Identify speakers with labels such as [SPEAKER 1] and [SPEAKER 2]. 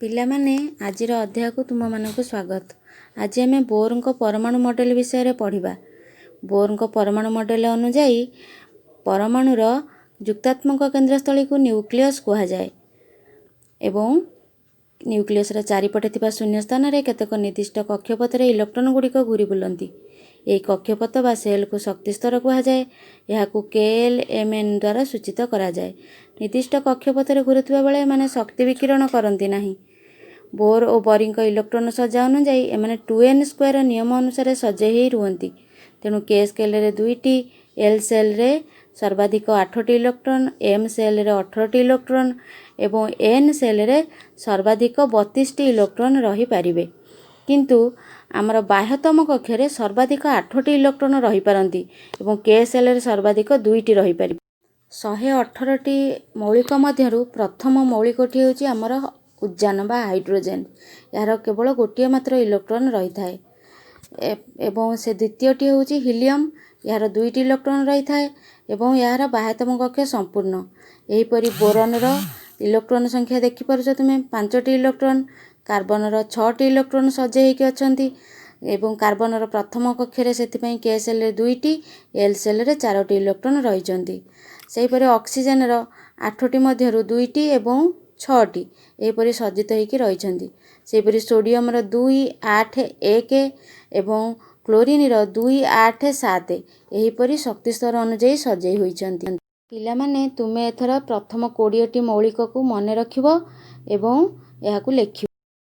[SPEAKER 1] ପିଲାମାନେ, ଆଜିର ଅଧ୍ୟାୟକୁ ତୁମମାନଙ୍କୁ ସ୍ୱାଗତ। ଆଜି ଆମେ ବୋର୍ଙ୍କ ପରମାଣୁ ମଡ଼େଲ ବିଷୟରେ ପଢ଼ିବା। ବୋର୍ଙ୍କ ପରମାଣୁ ମଡ଼େଲ ଅନୁଯାୟୀ ପରମାଣୁର ଯୁକ୍ତାତ୍ମକ କେନ୍ଦ୍ରସ୍ଥଳୀକୁ ନ୍ୟୁକ୍ଲିୟସ୍ କୁହାଯାଏ ଏବଂ ନ୍ୟୁକ୍ଲିୟସ୍ର ଚାରିପଟେ ଥିବା ଶୂନ୍ୟ ସ୍ଥାନରେ କେତେକ ନିର୍ଦ୍ଦିଷ୍ଟ କକ୍ଷପଥରେ ଇଲେକ୍ଟ୍ରନ୍ ଗୁଡ଼ିକ ଘୂରି ବୁଲନ୍ତି। ଏହି କକ୍ଷପଥ ବା ସେଲ୍କୁ ଶକ୍ତି ସ୍ତର କୁହାଯାଏ। ଏହାକୁ କେ, ଏଲ୍, ଏମ୍, ଏନ୍ ଦ୍ୱାରା ସୂଚିତ କରାଯାଏ। ନିର୍ଦ୍ଦିଷ୍ଟ କକ୍ଷପଥରେ ଘୁରୁଥିବା ବେଳେ ଏମାନେ ଶକ୍ତି ବିକିରଣ କରନ୍ତି ନାହିଁ। ବୋର୍ ଓ ବରିଙ୍କ ଇଲେକ୍ଟ୍ରନ୍ ସଜ୍ଜା ଅନୁଯାୟୀ ଏମାନେ 2n square ନିୟମ ଅନୁସାରେ ସଜେଇ ହେଇ ରୁହନ୍ତି। ତେଣୁ କେ ସେଲ୍ରେ ଦୁଇଟି, ଏଲ୍ ସେଲ୍ରେ ସର୍ବାଧିକ ଆଠଟି ଇଲେକ୍ଟ୍ରନ୍, ଏମ୍ ସେଲ୍ରେ 18ଟି ଇଲେକ୍ଟ୍ରନ୍ ଏବଂ ଏନ୍ ସେଲ୍ରେ ସର୍ବାଧିକ 32ଟି ଇଲେକ୍ଟ୍ରନ୍ ରହିପାରିବେ। କିନ୍ତୁ ଆମର ବାହ୍ୟତମ କକ୍ଷରେ ସର୍ବାଧିକ ଆଠଟି ଇଲେକ୍ଟ୍ରନ୍ ରହିପାରନ୍ତି ଏବଂ କେ ସେଲ୍ରେ ସର୍ବାଧିକ ଦୁଇଟି ରହିପାରିବେ। 118ଟି ମୌଳିକ ମଧ୍ୟରୁ ପ୍ରଥମ ମୌଳିକଟି ହେଉଛି ଆମର ଉଦ୍ଜାନ ବା ହାଇଡ୍ରୋଜେନ୍। ଏହାର କେବଳ ଗୋଟିଏ ମାତ୍ର ଇଲେକ୍ଟ୍ରନ୍ ରହିଥାଏ ଏବଂ ସେ ଦ୍ୱିତୀୟଟି ହେଉଛି ହିଲିୟମ୍। ଏହାର ଦୁଇଟି ଇଲେକ୍ଟ୍ରନ୍ ରହିଥାଏ ଏବଂ ଏହାର ବାହ୍ୟତମ କକ୍ଷ ସମ୍ପୂର୍ଣ୍ଣ। ଏହିପରି ବୋରନ୍ର ଇଲେକ୍ଟ୍ରନ୍ ସଂଖ୍ୟା ଦେଖିପାରୁଛ ତୁମେ, ପାଞ୍ଚଟି ଇଲେକ୍ଟ୍ରନ୍। କାର୍ବନର ଛଅଟି ଇଲେକ୍ଟ୍ରନ୍ ସଜେଇ ହେଇକି ଅଛନ୍ତି ଏବଂ କାର୍ବନର ପ୍ରଥମ କକ୍ଷରେ ସେଥିପାଇଁ କେ ସେଲ୍ରେ ଦୁଇଟି, ଏଲ୍ ସେଲ୍ରେ ଚାରୋଟି ଇଲେକ୍ଟ୍ରନ୍ ରହିଛନ୍ତି। ସେହିପରି ଅକ୍ସିଜେନ୍ର ଆଠଟି ମଧ୍ୟରୁ ଦୁଇଟି ଏବଂ ଛଅଟି ଏହିପରି ସଜ୍ଜିତ ହେଇକି ରହିଛନ୍ତି। ସେହିପରି ସୋଡ଼ିୟମର 2, 8, 1 ଏବଂ କ୍ଲୋରିନ୍ର 2, 8, 7 ଏହିପରି ଶକ୍ତି ସ୍ତର ଅନୁଯାୟୀ ସଜେଇ ହୋଇଛନ୍ତି। ପିଲାମାନେ, ତୁମେ ଏଥର ପ୍ରଥମ 20ଟି ମୌଳିକକୁ ମନେ ରଖିବ ଏବଂ ଏହାକୁ ଲେଖିବ।